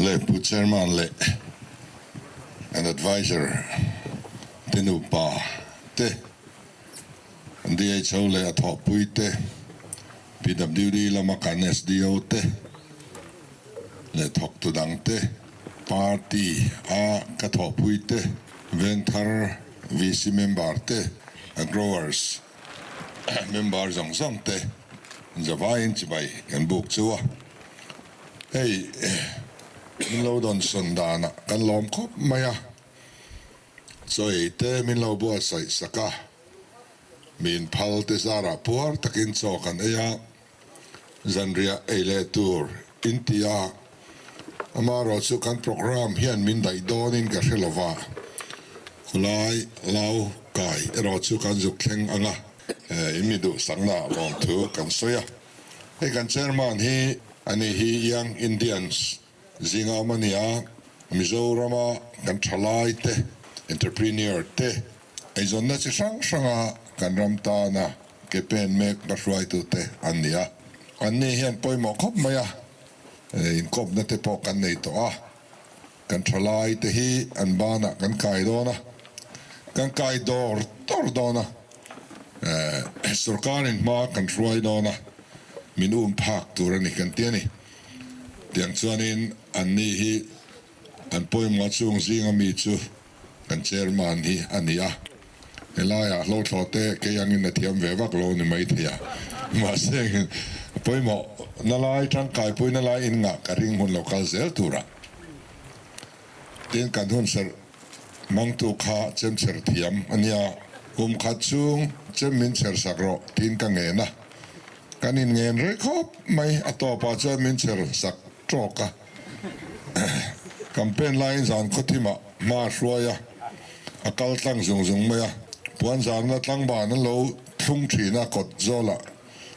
Leh Pu Chairman leh an Adviser te nupa te, an DHO leh a thawhpui te, PWD lama kan SDO te leh thawktu dang te, Party a ka thawhpui te, Vengthar VC member te, Growers member zawng zawng te zavaiin chibai kan buk chu a. Hei min lo dawn sawn danah kan lawm khawp mai a, chaw ei te min lo buatsaih sak a, min phal te zarah puar takin chaw kan ei a, zanriah ei leh tur in ti a, amaherawh chu kan programme hian min daih dawnin ka hre lova, khulai lau kai erawh chu kan zuk thleng ang a, in mi duhsakna lawmthu kan sawi a. Hei kan chairman hi ani hi Young Indians zinga awm a ni a, Mizorama kan thalai te, entrepreneur te, eizawnna chi hrang hranga kan ram tana ke pen mek hmahruaitu te an ni a. Anni hian pawimawh khawp mai a, inkawpna te pawh kan nei tawh a, kan thalai te hi an banah kan kai dawn a, kan kai dawr dawr dawn a. Sorkarin hma kan hruai dawn a, min um phak tur a ni kan ti a ni. Tiang chuanin anni hi an pawimawh chung zinga mi chu kan chairman hi a ni a. Helaiah hlawhthlawh te kei angin a thiam ve vak lo ni maithei a, mahse pawimawh na lai tangkaipui na lai in ngah ka ring hun lo kal zel turah tin kan hun serh Mangtu kha chem chher thiam a nia, kum khat chhung chem min chher sak rawh tiin ka ngen a. Kan inngen rei khawp mai, a tawpah chuan min chher sak tawk a. Campaign laiin zan khawthimah hma a hruai a, a kal tlang zung zung mai a. Puan zarna tlangban an lo thlung thin a kawt zawlah.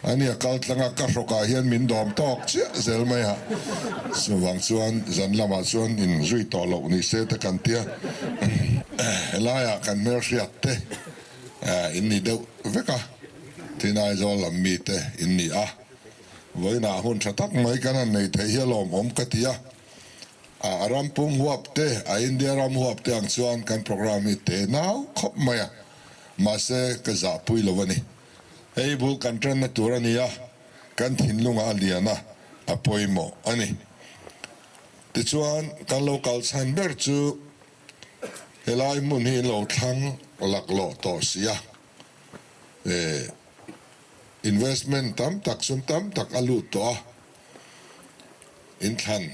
A nia kal tlanga ka hrawkah hian min dawm tawk chiah zel mai a, chuvang chuan zan lamah chuan in zui tawh loh ni se te kan tia, helaiah kan hmelhriat te in ni deuh vek a, tin Aizawl lam mi te in ni a, vawiinah hun tha tak mai kan han nei theih hi a lawmawm ka ti a, a ram pum huap te, a India ram huap te ang chuan kan programme hi te nau khawp mai a, mahse ka zahpui lo a ni. Hei bul kan tanna tur a ni a, kan thinlungah a lian a, a pawimawh a ni. Tichuan, kan lo kal chhan ber chu helai hmun hi in lo thlang laklawh tawh si a, investment tam tak, sum tam tak a lut tawh a, inthlan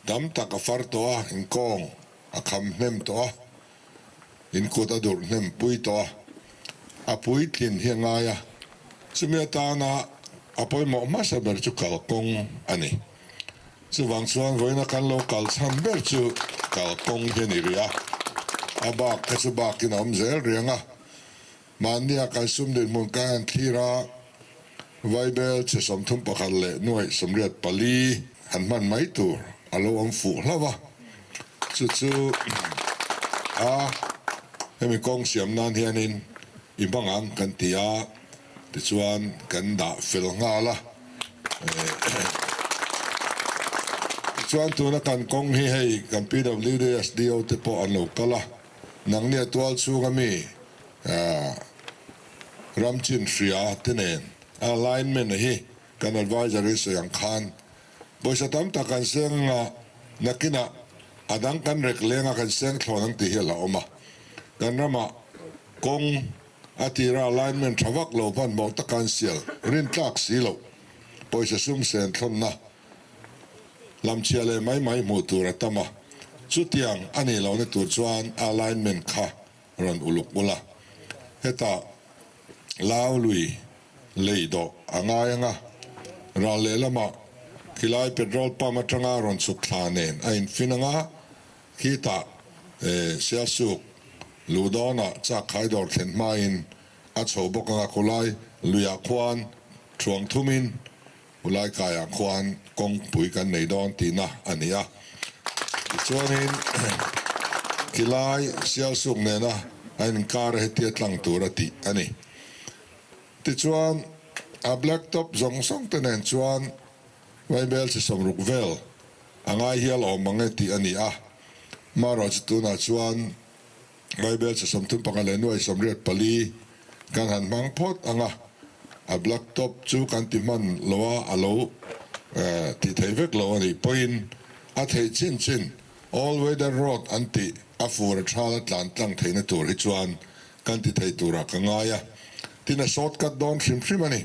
tam tak a far tawh a, inkawng a kham hnem tawh a, In kut a durh hnem pui tawh a, a puitlin hi a ngai a, chumi atana a pawimawh hmasa ber chu kalkawng a ni. Chuvang chuan vawiina kan lo kal chhan ber chu kalkawng hi a ni rih a, a bak kha chu bakin a awm zel riang a, mahnia kan sum dinhmun kan han thlir a, Vaibel chhe 31 leh 84 han hman mai tur a lo awm fuh hlauh a, chu chu a hemi kawng siam nan hianin i hmang ang kan ti a, tichuan kan dah fel nghal a. Tichuan tuna kan kawng hi hei kan PWD SDO te pawh an lo kal a, nangnia tual chhunga mi Ramchin hria te nen a alignment a hi kan adviser in sawi ang khan pawisa tam tak kan seng anga nakinah a dang kan rek leng a kan seng thlawn ang tih hi a la awm a. Kan ramah kawng a tira alignment tha vak lo hmanhmawh taka an sial rin tlak si loh pawisa sum sen thlawnna lamchhia leh mai mai hmuh tur a tam a, chutiang a nih lohna tur chuan alignment kha rawn uluk ula, hetah Lau lui lei dawh a ngai anga, ral lehlamah khilai petrol pump atanga rawn chhuk thla nen a infin anga, khitah Sialsuk luh dawnah chak khai dawr thlen hmain a chho bawk anga khulai luiah khuan thuang thumin Khulai kaiah khuan kawngpui kan nei dawn tihna a ni a. Tichuanin khilai Sialsuk nena a inkar hetia tlang tur a tih a ni. Tichuan a black top zawng zawng te nen chuan Vaibel chi 60 vel. A ngai hial awm ang e tih a ni a. Marawh chu tunah chuan Bible chi 31 leh 84 kan han hmang phawt ang a, a black top chu kan ti hman lo a, a lo ti thei vek lo a nih pawhin a theih chin chin all weather road an tih a fur a thal a tlan tlang theihna tur hi chuan kan ti thei turah ka ngai a, tin a short cut dawn hrim hrim a ni.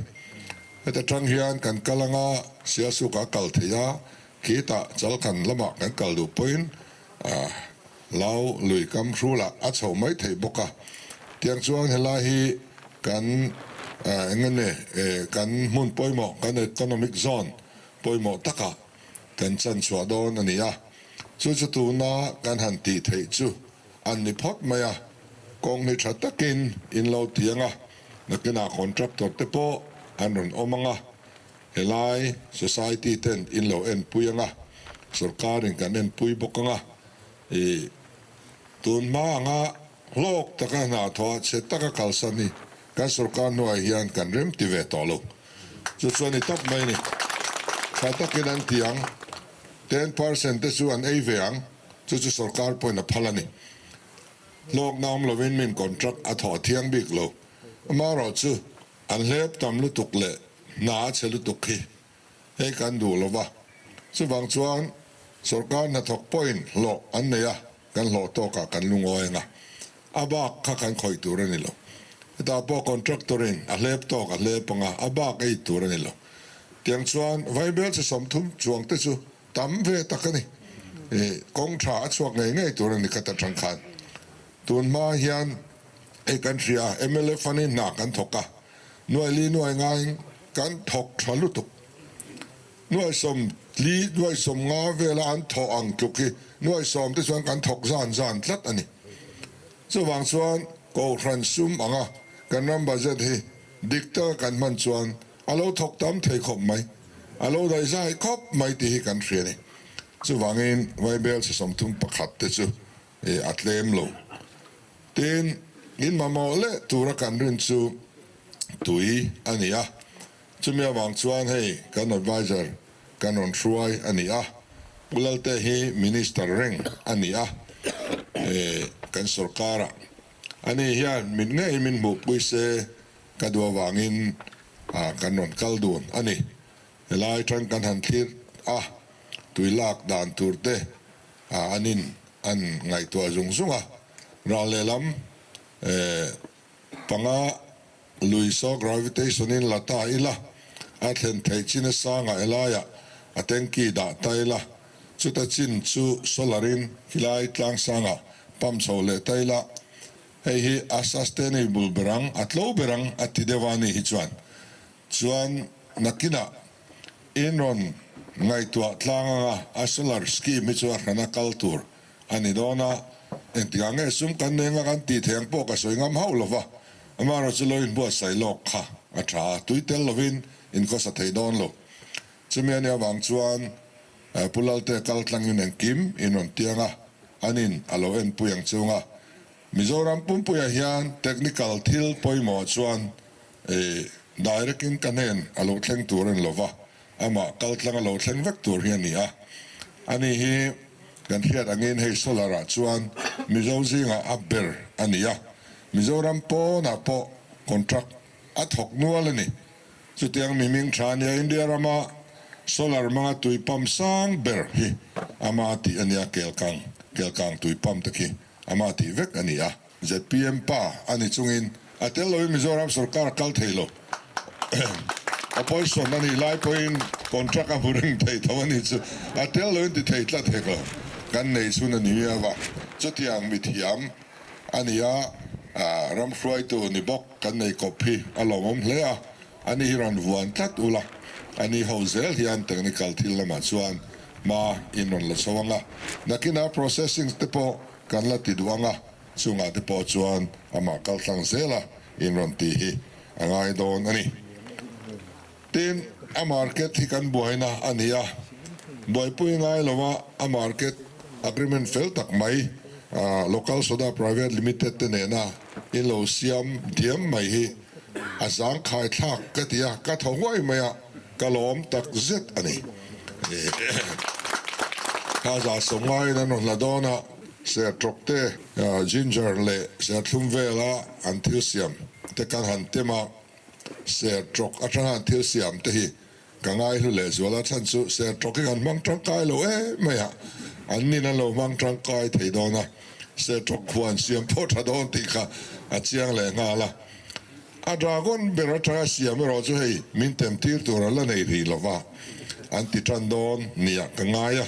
Heta tang hian kan kal anga Sialsukah a kal theih a, khitah Chalkhan lamah kan kal duh pawhin Lau lui kam hrulah a chho mai theih bawk a. Tiang chuan helai hi kan eng nge ni kan hmun pawimawh kan economic zone pawimawh takah kan chan chhuah dawn a ni a. Chu chu tuna kan han tih theih chu an ni phawt mai a, kawng hi tha takin in lo ti ang a, nakinah contractor te pawh an rawn awm ang a, helai society ten in lo enpui ang a, sorkarin kan enpui bawk ang a, ih tun hma anga hlawk taka hna thawh a chhe taka kalsan hi kan sorkar hnuaiah hian kan rem ti ve tawh lo. Chu chuan i tawp mai a ni. Tha takin an ti ang, 10% te chu an ei ve ang. Chu chu sorkar pawhin a phal a ni. Hlawkna awm lovin min contract a thawh thiang bik lo. Amaherawhchu an hlep tam lutuk leh hna a chhe lutuk hi hei kan duh lo va. Chuvang chuan sorkar hnathawk pawhin hlawh an nei a, kan hlawh tawkah kan lungawi ang a, a bak kha kan khawih tur a ni lo. Hetah pawh contractor-in a hlep tawk a hlep ang a, a bak ei tur a ni lo. Tiang chuan vaibel chi 30 chuang te chu Tam ve tak a ni. Kawng tha a chhuak ngei ngei tur a ni khat atang khan. Tun hma hian hei kan hria a, mla fund in hna kan thawk a, nuai li nuai ngaiin kan thawk tha lutuk. Nuai 40, nuai 50 vela an thawh ang tluk hi nuai 10 te chuan kan thawk zan zan tlat a ni. Chuvang chuan Kohhran sum anga kan ram budget hi dik taka kan hman chuan A lo thawk tam thei khawp mai, a lo daihzai khawp mai tih hi kan hria a ni. Chuvangin Vaibel chi 31 te chu a tlem lo. Tin, in mamawh leh tura kan rin chu tui a ni a, chumi avang chuan hei kan adviser kan rawn hruai a ni a, Pu Lalte hi Minister reng a ni a, kan sorkarah ani hian mit ngei min hmuhpui se Ka duh avangin kan rawn kal dun a ni. Helai atang kan han thlir a, tui lak dan tur te an in an ngaihtuah zung zung a. Ral lehlam panga lui saw gravitation in la ta ila, a thlen theih chin a sangah helaiah a tanky dah ta ila, chuta chin chu solar in khilai tlang sangah pump chho leh ta ila, Hei hi a sustainable ber ang, a tlo ber ang a ti deuh a nih hi chuan. Chuan nakinah in rawn ngaihtuah tlang anga a solar scheme hi chu a hrana kal tur a ni dawn a, engtikah nge sum kan nei anga kan tih theih ang pawh ka sawi ngam hauh lo va, amaherawhchu chu lo inbuatsaih lawk kha a tha a, tui tel lovin inkhawsa thei dawn lo. Chumi a nih avang chuan Pu Lalte kal tlangin engkim in rawn tiang a, anin a lo enpui ang chunga Mizoram pumpuiah hian technical thil pawimawh chuan direct in ka hnen a lo thleng tur a ni lova, amah kal tlang a lo thleng vek tur hi a ni a. Ani hi kan hriat angin hei solar ah chuan Mizo zingah a ber a ni a, Mizoram pawnah pawh contract a thawk nual a ni. Chutiang mi hming tha nia India rama solar hmanga tui pump sang ber hi ama tih a nia, Kelkang, Kelkang tui pump te khi ama tih vek a ni a. Zpm pa a ni chungin a tel loin Mizoram sorkar a kal thei lo. Opposition a nih lai pawhin contract a hmu reng thei tho a ni chu a tel loin ti thei tlat hek lo. Kan nei chhun a ni miau a, chutiang mithiam a ni a, ram hruaitu ni bawk kan nei kawp hi a lawmawm hle a, ani hi rawn vuan tlat ula, ani ho zel hian technical thil lamah chuan hma in rawn la chho ang a, nakinah processing te pawh kan la ti duh ang a, chungah te pawh chuan amah kal tlang zel a in rawn tih hi a ngai dawn a ni. Tin, a market hi kan buaina a ni a, buaipui ngai lo a, a market agreement fel tak mai Local Soda Private Limited te nena in lo siam diam mai hi a zangkhai thlak ka ti a, ka thaw huai mai a, ka lawm tak zet a ni. Kha 150in an rawn hla dawn a, sertawk te, ginger leh serthlum vela an thil siam te kan han tem a, sertawk atanga an thil siam te hi ka ngaihlu leh zual a, chhan chu sertawk hi kan hmang tangkai lo em mai a, an nin an lo hmang tangkai thei dawn a, sertawk khuan siam pawh tha dawn tih kha a chiang leh nghal a. A dragon ber atanga siam erawh chu hei min tem tir tur a la nei rih lova an ti tan dawn nia ka ngai a.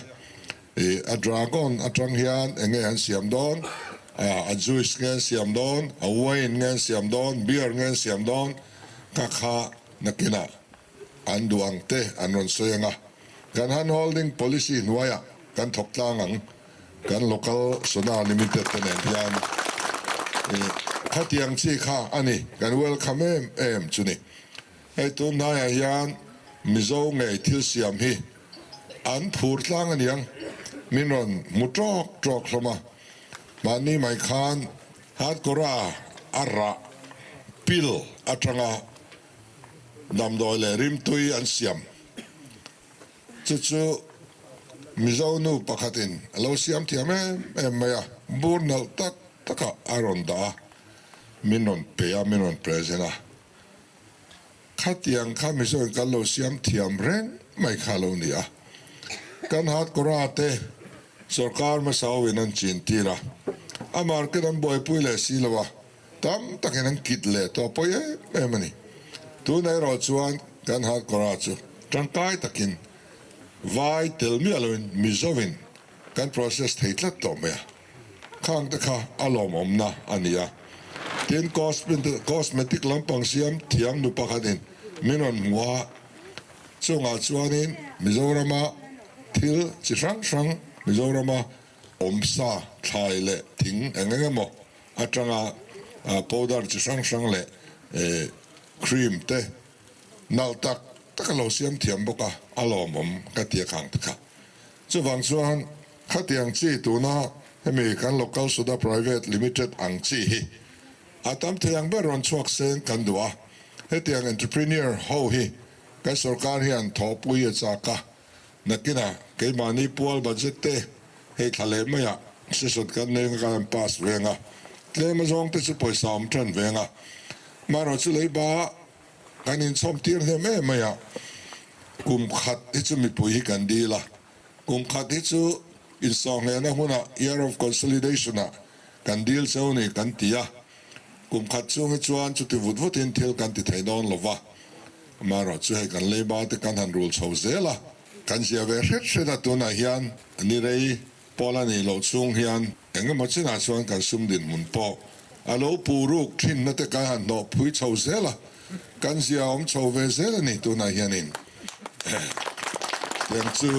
Ih a dragon atang hian eng nge an siam dawn? A juice nge an siam dawn? A wine nge an siam dawn? Beer nge an siam dawn? Ka kha nakinah an duh ang te an rawn sawi ang a. Kan hand holding policy hnuaiah kan thawk tlang ang. Kan local Sona Limited te nen hian khatiang chi kha a ni, kan welcome em em chu ni. Hei tun hnaiah hian Mizo ngei thil siam hi an phur tlang a niang, min rawn hmu tawk tawk hlawm a. Mahni mai khan Hatkora a rah pil atanga damdawi leh rimtui an siam. Chu chu Mizo nu pakhatin a lo siam thiam em em mai a, bur nalh tak takah a rawn dah a, min rawn pe a, min rawn present a. Khatiang kha Mizoin kan lo siam thiam reng mai kha a lo ni a. Kan Hatkora te sorkar hmasa hoin an chin tir a, a market an buaipui leh si lo a, Tam takin an kit leh tawh pawi em em a ni. Tunah erawh chuan kan Hatkora chu tangkai takin vai tel miah loin Mizoin kan process thei tlat tawh mai a. Khang te kha a lawmawmna a ni a. Tin, cosmetic lampang siam thiam nu pakhatin min rawn hmu a, chungah chuanin Mizorama thil chi hrang hrang Mizorama awmsa thlai leh thing eng eng emaw atanga powder chi hrang hrang leh cream te nalh tak tak a lo siam thiam bawk a, a lawmawm ka ti a khang te kha. Chuvang chuan khatiang chi tuna hemi kan Local Soda Private Limited ang chi hi a tam thei ang ber rawn chhuak seng kan duh a, hetiang entrepreneur ho hi kan sorkar hian thawhpui a chak a, Nakinah keimahni pual budget te hei thla leh maiah session kan nei anga kan pass veng a, tlem azawng te chu pawisa awm tan veng a, marawh chu leiba kan inchhawm tir hnem em mai a, kum khat hi chu mipui hi kan dil a, kum khat hi chu insawnghlehna hunah year of consolidation ah kan dil cheu ni kan ti a, kum khat chung hi chuan chuti vut vutin thil kan ti thei dawn lova. Amaherawh chu hei kan leiba te kan han rul chho zel a, kan zia ve hret hret a, tunah hian ni rei pawl a nih loh chhung hian eng emaw chinah chuan kan sum dinhmun pawh a lo pu ruk thinna te kan han hnawh phui chho zel a, kan zia awm chho ve zel a ni tunah hianin tiang chu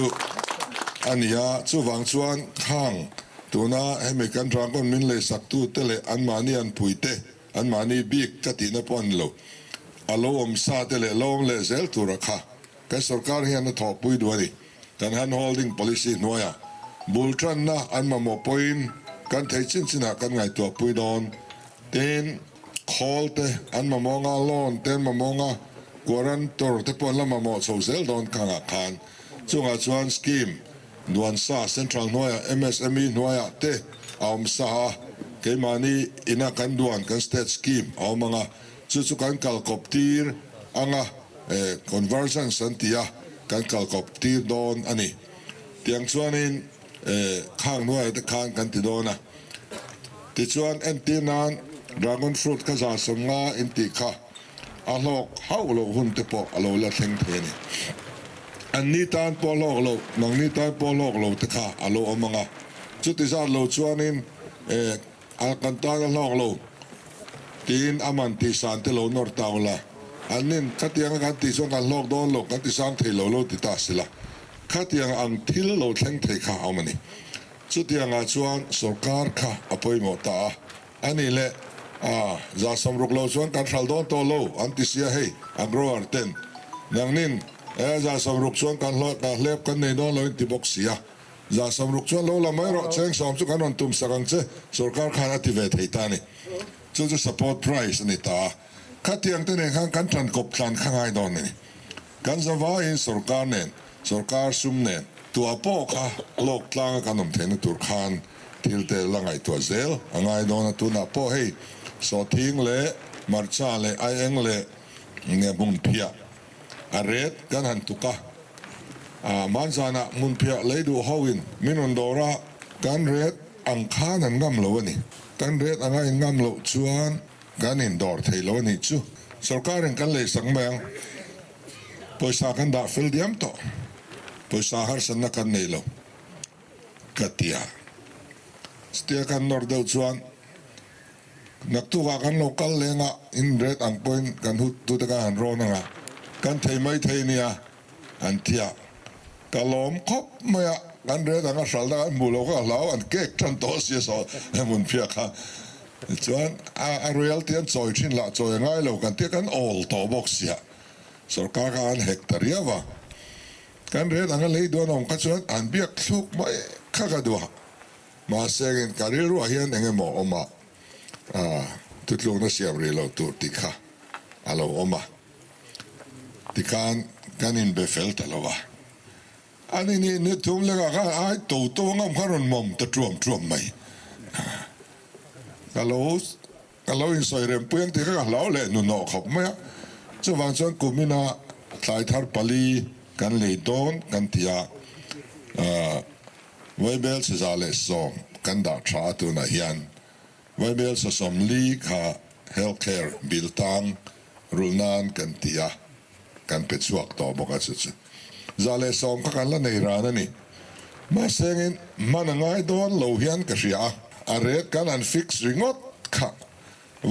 a ni a, chuvang chuan khang tuna hemi kan dragon min leisak tute leh anmahni an puite Anmahni bik ka tihna pawh a ni lo. A lo awm sa te leh lo awm leh zel tura kha kan sorkar hian a thawhpui duh a ni. Kan hand holding policy hnuaiah bul tanna an mamawh pawhin kan thei chin chinah kan ngaihtuahpui dawn. Tin, khawl te an mamawh anga, loan te an mamawh anga, guarantor te pawh an la mamawh chho zel dawn khangah khan. Chungah chuan scheme Nuansa Central hnuaiah MSME hnuaiah te a awm sa a, keimahni ina kan duan kan state scheme a awm ang a, chu chu kan kalkawp tir ang a, convergence an ti a, kan kalkawp tir dawn a ni. Tiang chuanin khang hnuaiah te khan kan ti dawn a. Tichuan entir nan dragon fruit kha 150 intih kha A hlawk hauh loh hun te pawh a lo la thleng thei a ni. Anni tan pawh hlawk loh, nangni tan pawh hlawk lo te kha a lo awm ang a. Chuti zat lo chuanin eh a kan tan a hlawk lo tiin a man tih san te lo nawr ta ula. Annin khatianga kan tih chuan kan hlawk dawn lo, kan ti sang thei lo lo ti ta sila. Khatiang ang thil lo thleng thei kha a awm a ni. Chutiangah chuan sorkar kha a pawimawh ta a. A nih leh, a, 60 lo chuan kan hral dawn tawh lo, an ti sia hei, a grower ten. Nangnin, e, 60 chuan kan hlawh, ka hlep kan nei dawn lo in ti bawk sia. 60 chuan lo la mai rawh, cheng 10 chu kan rawn tum sak ang che, sorkar khan a ti ve thei ta a ni. Chu chu support price a ni ta a. Khatiang te nen khan kan ṭan kawp tlan kha ngai dawn a ni. Kan zavaiin sorkar nen, sorkar sum nen. Tua pawh kha lawk tlanga kan awm theihna tur khan thil te la ngaihtuah zel a ngai dawn a, tunah pawh hei sawhthing leh hmarcha leh aieng leh nge hmunphiah a ret kan han tuk a, hmanzanah hmunphiah lei duh ho in min rawn dawr a, kan ret ang khan an ngam lo a ni. Kan ret anga in ngam loh chuan kan indawr thei lo a nih chu. Sorkarin kan leisak mai ang. Pawisa kan dah fel diam tawh. Pawisa harsatna kan nei lo ka ti a. Chutia kan nawr deuh chuan naktukah kan lo kal leng a, in ret ang pawhin kan hut tute khan han rawn ang a, kan thei mai thei nia an ti a. Ka lawm khawp mai a, kan ret ang a hral dang an hmuh lo kha ka hlau, an kek tan tawh sia saw hmun phiah kha. Tichuan a royalty an chawi thin lah chawi a ngai lo kan tia kan awl tawh bawk sia. Sorkar kha an hek ta riau a, kan ret anga lei duan awm kha chuan an biak thluk mai kha ka duh a, mahse engin ka rilruah hian eng emaw awm a, thutlukna siam rih lo tur tih kha a lo awm a, tikhan kan inbe fel ta lo a, ani ni ni thum lekah khan ai to to angam kha rawn mawm ta tuam tuam mai, ka lo. Ka lo insawi rem pui ang tih kha ka hlau leh hnuhnawh khawp mai a, chuvang chuan kumina thlai thar pali kan lei dawn kan ti a, Vaibel 110 kan dah tha a tunah hian Vaibel 40 kha Health Care bill tang rulh nan kan ti a, kan pe chhuak tawh bawk a chu chu 110 kha kan la nei ran a ni. Mahse engin hman a ngai dawn lo hian ka hria a, a rate kan han fix ringawt kha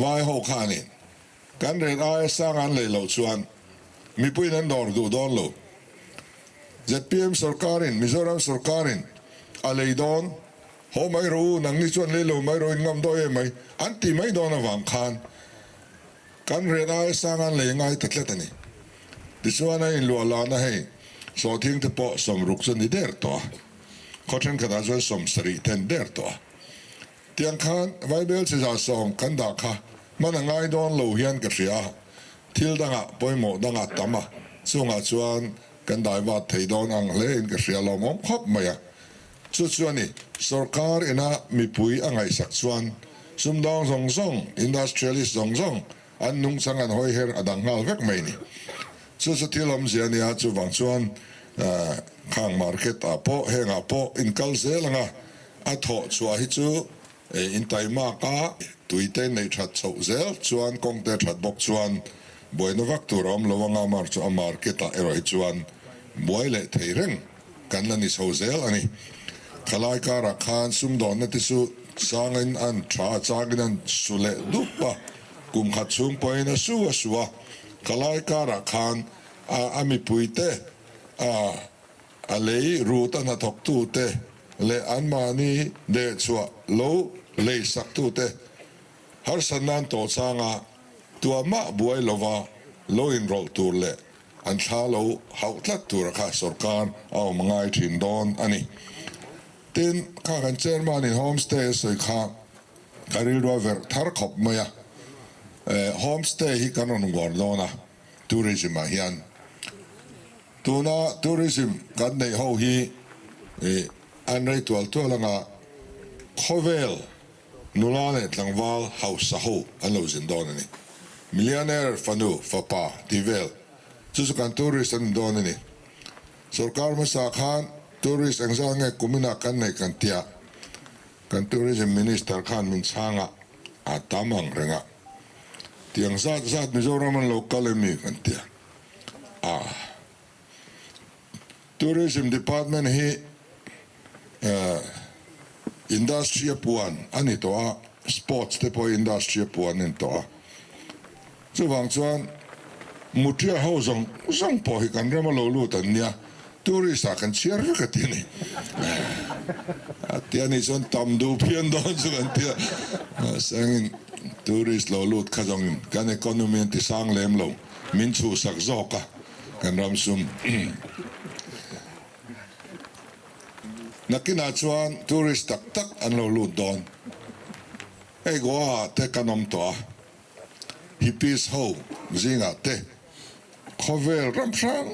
vai ho khanin kan rate aia sang an lei loh chuan mipuiin an dawr duh dawn lo. Zpm sorkarin, Mizoram sorkarin a lei dawn, haw mai rawh u, nangni chuan lei lo mai rawh in ngam dawi em mai an ti mai dawn avang khan Kan rian aia sang an lei ngai ta tlat a ni. Tichuan a inluah lana hei sawhthing te pawh 60 chu ni der tawh a, khaw thenkhatah chuan 70 te an der tawh a. Tiang khan Vaibel 110 kan dah kha hman a ngai dawn lo hian ka hria a, thil dangah pawimawh dangah tam a, chungah chuan kan daivat thei dawn ang hle in ka hria lawmawm khawp mai a. Chu chu a ni, sorkar ina mipui a ngaihsak chuan sumdawng zawng zawng, industrialist zawng zawng an nungchang an hawi her a dang nghal vek mai ni. Chu chu thil awmzia a nia, chuvang chuan khang market ah pawh hengah pawh inkal zel anga a thawh chhuah hi chu intaimak a, tuite neih that chhoh zel chuan kawngte that bawk chuan buaina vak tur a awm lo anga mar chu a market ah erawh hi chuan buai leh thei reng. Kan la ni chho zel a ni. Thalai karah khan sumdawnna te chu changin an tha a, changin an su leh dup a, kum khat chhung pawhin a su a su a. Thalai karah khan a a mipui te, a a lei rut a hnathawktu te leh anmahni dehchhuah lo leisak tu te harsatna an tawh changa tuahmah buai lova lo inrawlh tur leh An thla lo hauh tlat tura kha sorkar a awm ngai thin dawn a ni. Tin, kha kan chairman in home stay a sawi kha ka rilru a verh thar khawp mai a. Home stay hi kan rawn uar dawn a tourism ah hian. Tuna tourism kan neih ho hi an rei tual tual anga khawvel Nula leh tlangval hausa ho an lo zin dawn a ni. Millionaire fanu, fapa tih vel chu chu kan tourist an ni dawn a ni. Sorkar hmasa khan tourist engzat nge kuminah kan neih kan tia, kan tourism minister khan min chhanga a tam ang reng a. Tiang zat zat Mizoram an lo kal em mi kan tia. A Tourism department hi Industry a puan a ni tawh a, sports te pawh industry a puan a ni tawh a. Chuvang chuan Mutia ho zawng zawng pawh hi kan rama lo lut an nia, tourist ah kan chhiar vek a ti a ni. A ti a nih chuan tam duh phian dawn chu kan ti a, mahse angin tourist lo lut kha zawngin kan economy an ti sang lem lo, min chhuhsak zawk a kan ram sum. Nakinah chuan tourist tak tak an lo lut dawn. Hei Goa ah te kan awm tawh a, hippies ho zingah te khawvel ram hrang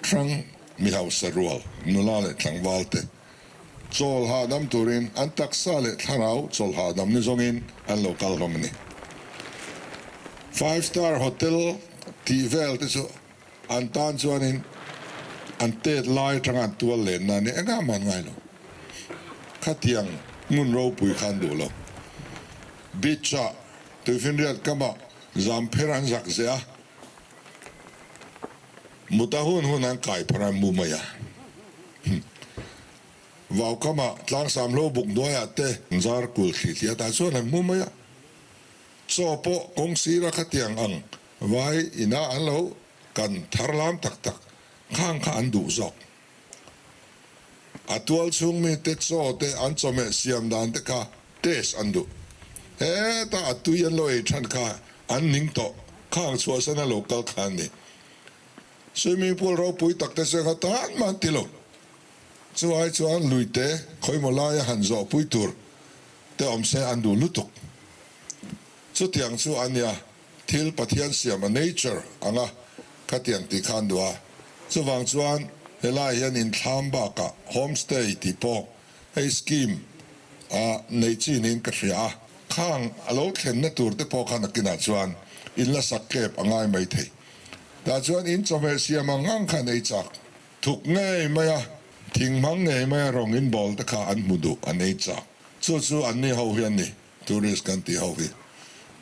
hrang. mi hausa rual, nula leh tlangval te chawl hahdam turin an taksa leh thlarau chawl hahdam ni zawngin an lo kal hlawm a ni. Five Star Hotel tih vel te chu an tan chuanin an tet lai atanga an tual lenna a ni engah mah an ngai lo. Khatiang hmun ropui kha an duh lo. Beach-ah tuifinriat kamah zam pher an zak zeh a, Muta hun hun an kai phar an mu mai a. Vaukamah tlangsam hlo buk hnuaiah te zar kul thli thli atah chuan an mu mai a. Chaw pawh kawng sira khatiang ang vai inah an lo kan thar lam tak tak khang kha an duh zawk. A tual chhung mite chaw te an chawhmeh siam dan te kha taste an duh. Heta a tui an lo ei than kha an ning tawh khang chhuahsan a lo kal kha an ni. Swimming pool ropui tak te chu engah tan mah an ti lo. Chu ai chuan lui te khawimaw laia han zawhpui tur te awm se an duh lutuk. Chutiang chu a nia. Thil Pathian siam a nature anga khatiang tih kha an duh a, chuvang chuan helai hian inthlam bakah homestay tih pawh hei scheme a neih chi niin ka hria a, khang a lo thlenna tur te pawh kha nakinah chuan in la sak kep a ngai mai thei. Tah chuan in chawhmeh siam ang ang kha an ei chak thuk ngei mai a, thing hmang ngei mai a rawng in bawl te kha an hmu duh an ei chak. Chu chu anni ho hi an ni. Tourist kan tih ho hi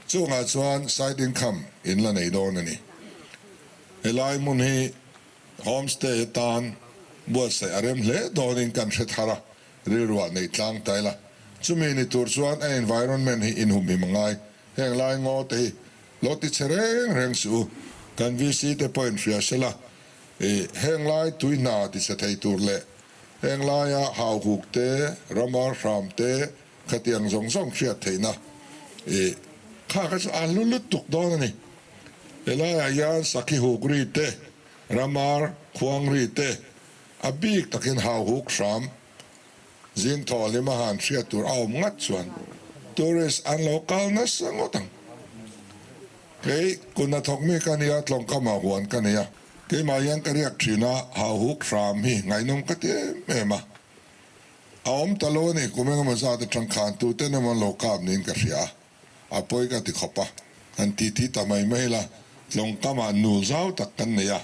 chungah chuan side income in la nei dawn a ni. Helai hmun hi homestay atan buatsaih a rem hle dawnin kan hre thar a, rilruah nei tlang ta ila. Chumi ni tur chuan a environment hi inhumhim a ngai. Heng lai ngaw te hi lo ti che reng reng suh u. Kan VC te pawhin hria sela i heng lai tui hna ti che thei tur leh heng laia hauhuk te, ramar hram te, Khatiang zawng zawng hriat theihna i kha kha chu a hlu lutuk dawn a ni. Helaiah hian sakhi huk ri te, ramar khuang ri te, a bik takin hau huk hram zing thaw hlim a han hriat tur a awm ngat chuan tourist an lo kal nasa ngawt ang. Kei kun a thawk mi ka nia, tlawngkamah huan ka nei a, keimah hian ka riak thin a, hau huk hram hi ngaihnawm ka ti em em a. A awm ta lo a ni, kum engemaw zat atang khan tuten emaw an lo kap niin ka hria a, a pawi ka ti khawp a, han titi ta mai mai la, tlawng kamah nul zau tak kan nei a,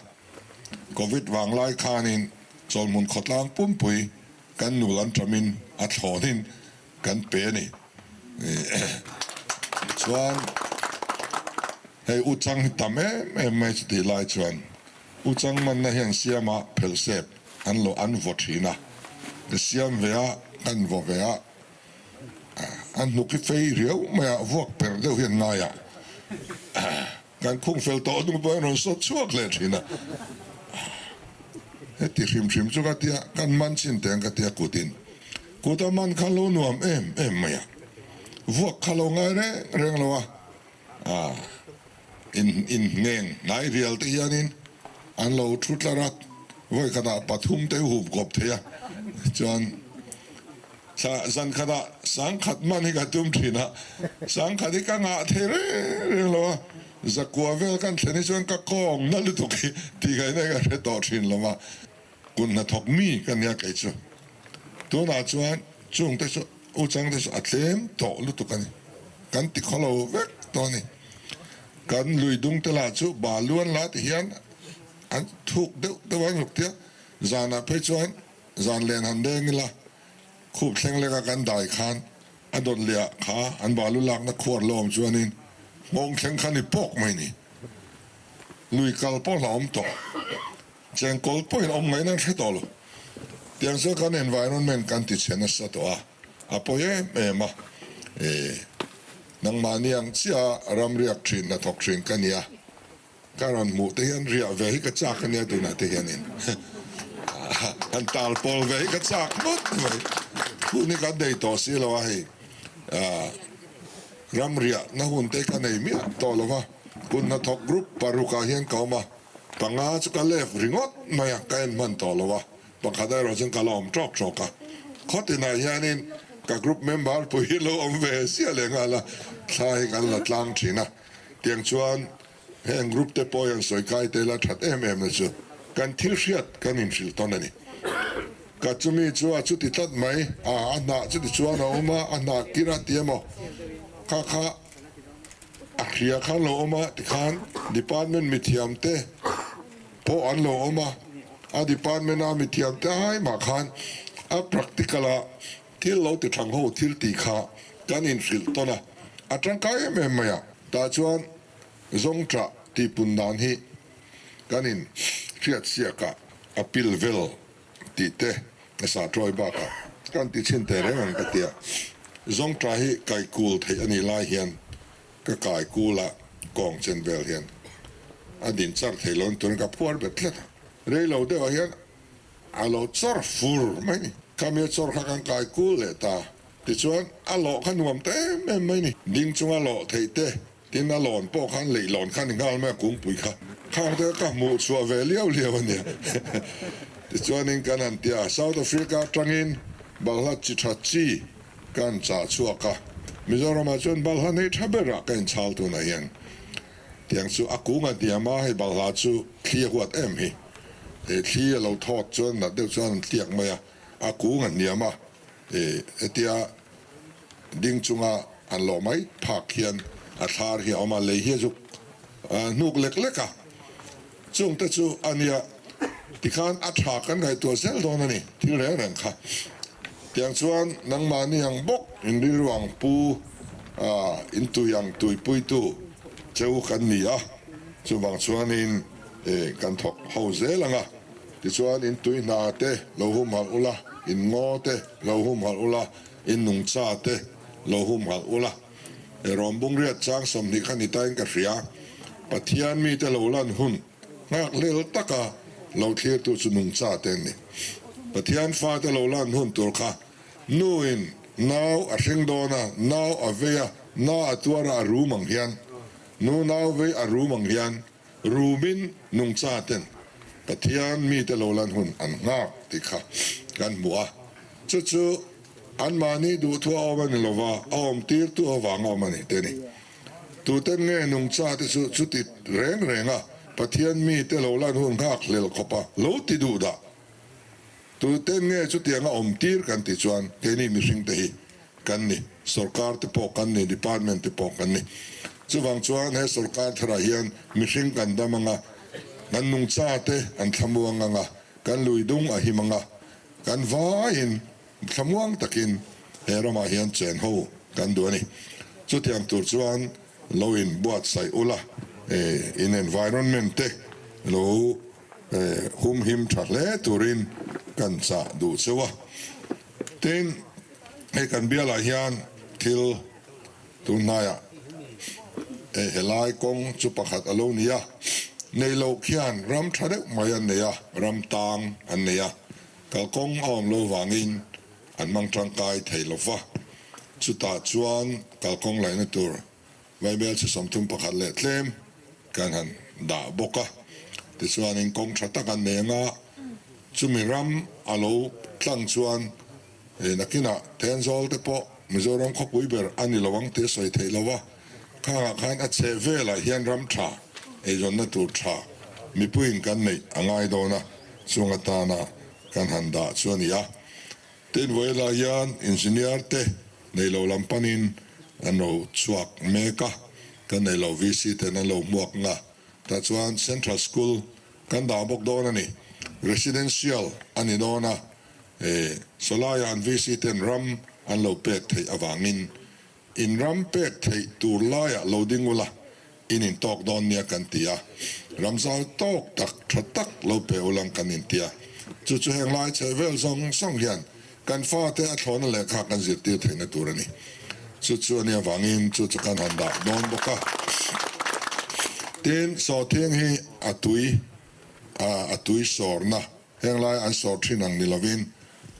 Covid vang lai khanin chawlhmun khawtlang pumpui kan nul an tamin a thlawnin kan pe a ni. Chuan hei u chang hi tam em em mai chutih lai chuan U chang manna hian siama phelh sep an lo an vaw thin a, ka siam ve a, kan vaw ve a, an hnuk hi fei riau mai a, vuak per deuh hian ngai a, kan khung fel tawh hnu pawh hian rawn sawt chhuak leh thin a, heti hrim hrim chu ka tia, kan man chin teng ka tia kutin, kut a man kha lo nuam em em mai a, vuak kha lo ngai reng reng lo a. A in inhneng hnai rial te hianin an lo thu tlar a, vawi khatah pathum te hup kawp thei a, chuan thla zan khatah sangkhat man hi ka tum thin a, sangkhat hi ka ngah thei reng reng lo a, zakua vel kan thlen hi chuan ka kawng na lutuk hi tih ngaihna hi ka hre tawh thin lo va, kut hnathawk mi ka nia kei chu tunah chuan chung te chu. U chang te chu a tlem tawh lutuk a ni. Kan ti khawlo vek tawh a ni. Kan lui dung te lah chu balu an la ti hian an thuk deuh deuh a zuk tia. Zanah phei chuan zan len han deng ila khup thleng leka kan dai khan a dawt leh ah kha an balu lakna khuar la awm chuanin nghawng thleng kha ni pawk mai ni. Lui kal pawh hlauhawm tawh. Chengkawl pawhin awm ngaihna an hre tawh lo. Tiang chu kan environment kan ti chhe nasa tawh a, a pawi em em a. E, nangmahni ang chiah a ramriak thin hnathawk thin ka nia, ka rawn hmuh te hian riah ve hi ka chak a nia tunah te hianin han tal pawl ve hi ka chak ngawt mai. Hun hi kan nei tawh si lo a hei, ramriahna hun te ka nei miah tawh lo va, kut hnathawk group parukah hian ka awm a. Panga chu ka lef ringawt mai a, ka en hman tawh lo a, pakhat erawh chuan ka la awm tawk tawk a. Khaw tinah hianin ka group member pui hi lo awm ve siah leh nghal a, thla hi kan la tlang thin a. Tiang chuan heng group te pawh hian sawi kai te la that em em na chu. Kan thil hriat kan inhrilh tawn a ni. Ka chumi chu a chuti tlat mai a, a hnah chuti chuan a awm a, a hnah kir a ti emaw kha kha a hria khan lo awm a tikhan department mithiam te pawh an lo awm a, a department a mithiam te ai mah khan a practical a thil lo ti thang ho thil tih kha kan inhrilh tawn a, a tangkai em em mai a, tah chuan zawngṭah tihpun dan hi Kan in hriat siak ah a pil vel tih te a sa tawi bak ah kan ti chhin teh reng ang ka tia. Zawngṭah hi kai kul theih a nih lai hian ka kai kul a kawng chen vel hian a din char thei lo turin ka phuar bet tlat a. Rei lo deuh ah hian a lo chawr fur mai ni. Khami a chawr kha kan kai kul leh ta. Tichuan a lawh kha nuam ta em em mai ni. Ding chunga lawh theih te Tin a lawn pawh khan leih lawn kha ni nghal mai a kungpui kha khang te ka hmuh chhuah ve liau liau a nia. Tichuanin kan han ti a, South Africa atangin balhla chi tha chi ka han chah chhuak a, Mizoramah chuan balhla nei tha berah ka inchhal tunah hian tiang chu a kung a hniam a, hei balhla chu thli a huat em hi, he thli a lo thawt chuan nat deuh chuan an tliak mai a, a kung a hniam a, Hetia ding chunga an lawh mai phak hian a thlar hi a awm a, lei hi a zuk hnuk lek lek a, chungte chu a nia tikhan a tha kan ngaihtuah zel dawn a ni thil reng reng kha. Tiang chuan nangmahni ang bawk in rilru ang pu in tui ang tuipuitu cheu kan ni a, chuvang chuanin kan thawk ho zel ang a. Tichuan, in tui hna te lo humhalh ula, in ngaw te lo humhalh ula, in nungcha te lo humhalh ula. He rawnbung riat chang 20 kha ni tain ka hria. Pathian mite lo lan hun nghak hlel taka lo thlirtu chu nungcha te an ni. Pathian fate lo lan hun tur kha nuin nau a hring dawn a, nau a vei a, na a tuar a, a rum ang hian nu nau vei a rum ang hian Rumin nungcha ten Pathian mite lo lan hun an nghak tih kha kan hmu a, chu chu anmahni duhthua awm a ni lova, a awmtirtu avanga awm a ni te ni. Tuten nge nungcha te chu chuti reng renga Pathian mite lo lan hun nghak hlel khawpa lo ti duh dah? Tuten nge chutianga awmtir kan tih chuan keini mihringte hi kan ni, sorkar te pawh kan ni, department te pawh kan ni. Chuvang chuan he sorkar tharah hian mihring kan dam ang a, kan nungcha te an thlamuang ang a, kan lui dung a him ang a, kan vaiin thlamuang takin he ramah hian chen ho kan duh a ni. Chutiang tur chuan lo in buatsaih ula, in environment te lo humhim tha hle turin kan chah duh cheu a. Tin, hei kan bialah hian thil tun hnaiah hei helai kawng chu pakhat a lo ni a, nei loh khian ram tha deuh mai an nei a, ram tang an nei a, kalkawng a awm lo vangin an hmang tangkai thei lo va, chutah chuan kalkawng laihna tur Vaibel chhe 31 leh tlem kan han dah bawk a, tichuanin kawng tha tak an nei anga chumi ram a lo tlang chuan nakinah Thenzawl te pawh Mizoram khawpui ber a ni lo ang tih a sawi theih lo a, khangah khan a chheh velah hian ram tha eizawnna tur tha mipuiin kan neih a ngai dawn a, chung atana kan han dah chu a ni a. Tin, vawilah hian engineer te nei lo lam panin an lo chhuak mek a, kan nei lo VC ten an lo hmuak nga, tah chuan Central School kan dah bawk dawn a ni, Residential a ni dawn a, sawlaiah an VC ten ram an lo pek theih avangin In ram pek theih tur laiah lo ding ula, in intawk dawn nia kan ti a, ram zau tawk tak, tha tak lo pe ulang kan inti a. Chu chu heng lai chhe vel zawng zawng hian kan fate a thlawhna lehkha kan zirtir theihna tur a ni. Chu chu a nih avangin chu chu kan han dah dawn bawk a. Tin, sawhthing hi a tui, a tui sawrna, heng lai an sawr thin ang ni lovin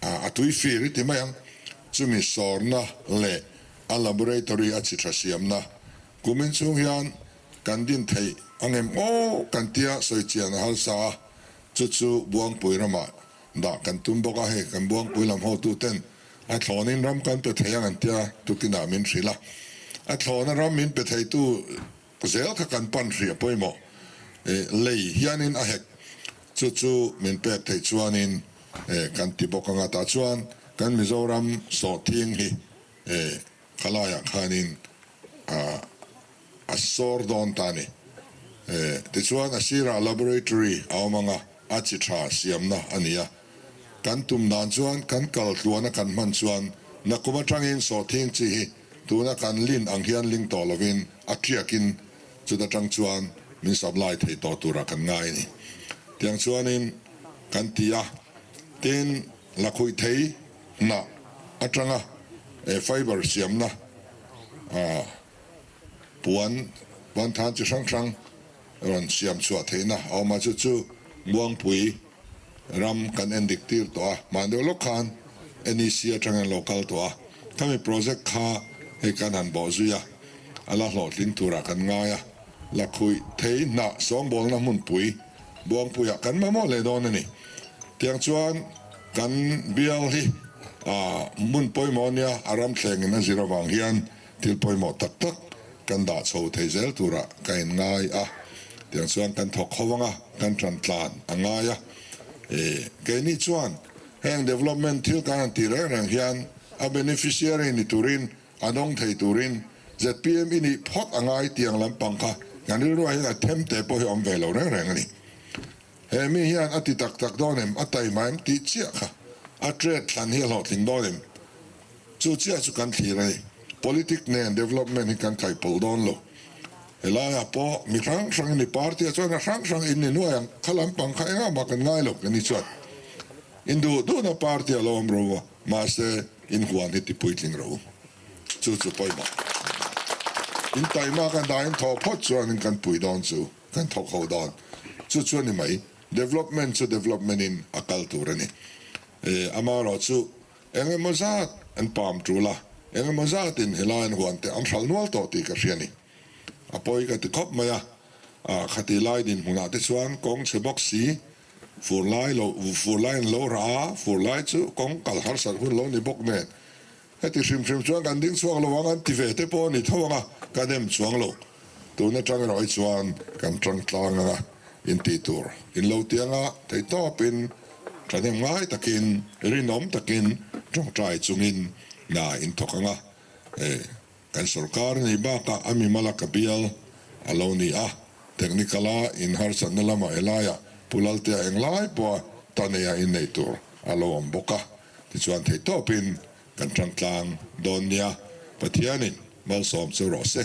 a tui fir i ti mai ang. Chumi sawrna leh a laboratory a chi tha siamna kumin chhung hian kan din theih ang em aw kan tia sawi chian a harsa a, chu chu Buangpui ramah dah kan tum bawk a, hei kan Buangpui lam hotuten a thlawnin ram kan pe thei ang an tia tukinah min hrilh a, a thlawna ram min pe theitu zel kha kan pan hrih a pawimawh lei hianin a hek. Chu chu min pek theih chuanin kan ti bawk anga tah chuan kan Mizoram sawhthing hi khalaiah khanin a sawr dawn ta a ni. Tichuan a sirah laboratory a awm anga a chi tha siamna a ni a. Kan tum dan chuan kan kal tluana kan hman chuan nakum atangin sawhthing chi hi tuna kan lin ang hian ling tawh lovin a tiakin Chuta tang chuan min supply thei tawh turah kan ngai a ni. Tiang chuanin kan ti a, tin lakhuih thei hnah atanga fiber siamna puan puan than chi hrang hrang rawn siam chhuah theihna a awm a, chu chu Muangpui ram kan en dik tir tawh a, hman deuh lawk khan NEC atangin an lo kal tawh a, khami project kha hei kan han bawh zui a, a la hlawhtling turah kan ngai a, lakhuih thei hnah sawngbawlna hmunpui Buangpuiah kan mamawh leh dawn a ni. Tiang chuan kan bial hi hmun pawimawh a nia, a ram thlengin a zir avang hian thil pawimawh tak tak kan dah chho thei zel turah ka in ngai a, tiang chuan kan thawk ho anga kan tan tlan a ngai a. Keini chuan heng development thil kan han tih reng reng hian a beneficiary ni turin a dawng thei turin zpm i nih phawt a ngai tiang lampang kha kan rilruah hian a them te pawh hi a awm ve lo reng reng a ni. He mi hian a ti tak tak dawn em, a taima em tih chiah kha a trade thlan hi a hlawhtling dawn em? Chu chiah chu kan thlir a ni. Politic nen development hi kan kaihpawlh dawn lo. Helaiah pawh mi hrang hrang in ni party ah chuan a hrang hrang in ni nuai ang, kha lampang kha engah mah kan ngai lo ka ni chuan in duh duhna party a lo awm ro a, mahse in huan hi ti puitling ro. Chu chu pawimawh. In taima kan dah in thawh phawt chuan in kan pui dawn chu. Kan thawk ho dawn. Chu chu a ni mai. Development chu development in a kal tur a ni. Amaherawh chu eng emaw zat an pam tul a, eng emaw zat in helai an huan te an hral nual tawh tih ka hria a ni. A pawi ka ti khawp mai a. Khati lai dinhmunah te chuan kawng chhe bawk si, fur lai lo, fur lai an lo rah a, fur lai chu kawng kal harsat hun lo ni bawk nen. Heti hrim hrim chuan kan ding chhuak lo ang an ti ve te pawh a ni tho ang a, ka nem chuang lo. Tun atang erawh hi chuan kan tang tlang ang a, in tih tur in lo ti ang a, theihtawpin thahnem ngai takin, rinawm takin tawngtai chungin hna in thawk ang a. Kan sorkar a nih bakah a mimala ka bial a lo ni a, technical a in harsatna lamah helaiah Pu Laltea englai pawha ta neia inneih tur a lo awm bawk a. Tichuan theihtawpin kan tang tlang dawn nia, Pathianin malsawm chu rawh se.